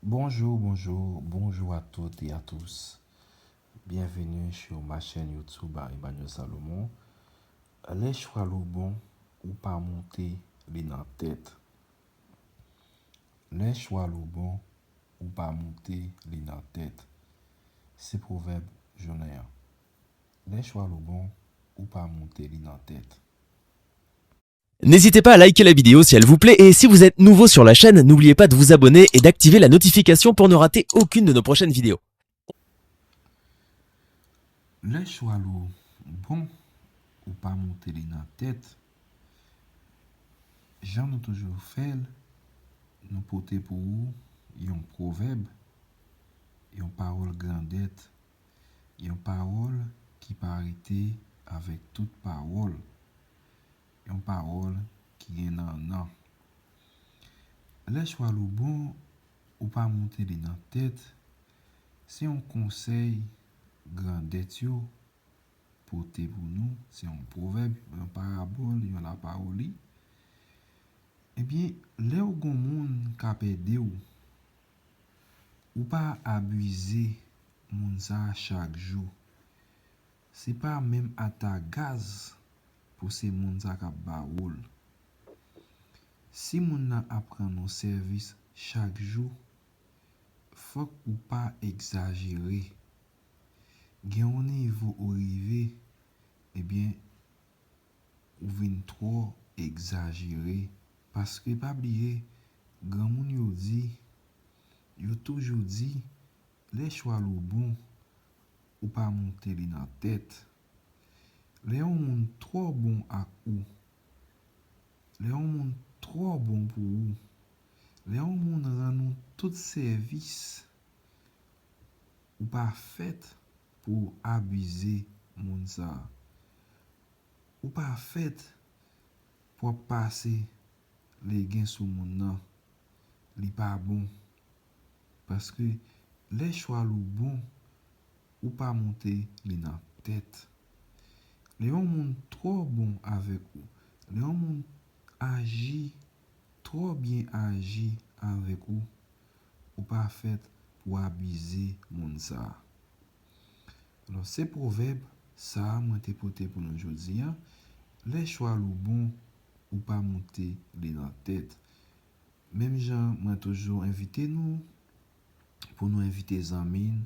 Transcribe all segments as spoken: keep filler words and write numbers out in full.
Bonjour, bonjour, bonjour à toutes et à tous. Bienvenue sur ma chaîne YouTube à Emmanuel Salomon. Lè chwal ou bon, ou pa moute li nan tèt. Lè chwal ou bon, ou pa moute li nan tèt. Se pwovèb jounen an. Lè chwal ou bon, ou pa moute li nan tèt. N'hésitez pas à liker la vidéo si elle vous plaît et si vous êtes nouveau sur la chaîne, n'oubliez pas de vous abonner et d'activer la notification pour ne rater aucune de nos prochaines vidéos. Lè chwal ou bon, ou pa moute li nan tèt. Jan nou toujou fè l, nou pote pou ou yon pwovèb, yon pawòl grandèt, yon pawòl ki pa rete avèk tout pawòl, yon pawòl ki gen nannan. Lè chwal ou bon, ou pa moute li nan tèt, se yon konsèy grandèt yo pote pou nou, se yon pwovèb, yon parabòl, yon lapawoli. Ebyen, lè w gon moun k ap ede w, ou pa abize moun sa a chak jou. Se pa menm ata gaz pou se moun sa k ap ba ou l. Si moun nan ap rann ou sèvis chak jou, fòk ou pa egzajere. Gen yon nivo ou rive, ebyen, ou vin twò egzajere. Paske pa bliye, granmoun yo di, yo toujou di, lè chwal ou bon, ou pa moute li nan tèt. Lè yon moun twò bon ak ou, lè yon moun twò bon pou ou, lè yon moun rann ou tout sèvis, ou pa fèt pou w abize moun sa a. Ou pa fèt pou w ap pase legen sou moun nan. Li pa bon. Paske lè chwal ou bon, ou pa moute li nan tèt. Lè yon moun twò bon avèk ou, lè yon moun aji, twò byen aji avèk ou, ou pa fèt pou abize moun sa a. Alò, se pwovèb sa a mwen te pote pou nou jodi a. Lè chwal ou bon, ou pa moute li nan tèt. Menm jan mwen toujou envite nou, pou nou envite zanmi n,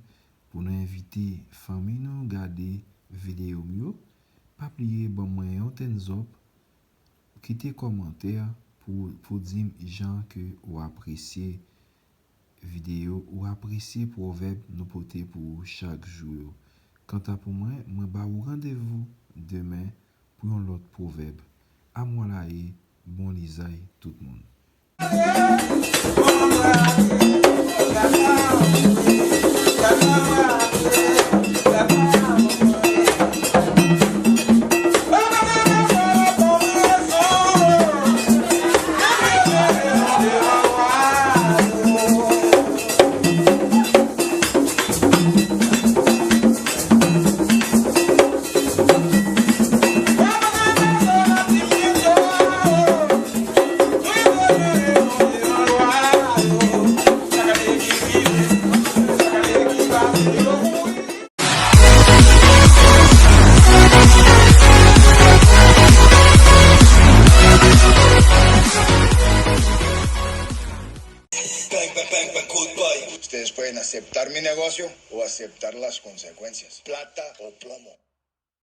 pou nou envite fanmi nou gade videyo m yo, pa bliye ban mwen yon thumbs up, kite kòmantè pou, pou di m jan ke w apresye videyo, ou apresye pwovèb nou pote pou ou chak jou yo. Kanta pou mwen, mwen ba ou randevou demen pou yon lòt pwovèb. Amwalaye, bon lizay tout moun. Bang, bang, bang, bang, good boy. Ustedes pueden aceptar mi negocio o aceptar las consecuencias. Plata o plomo.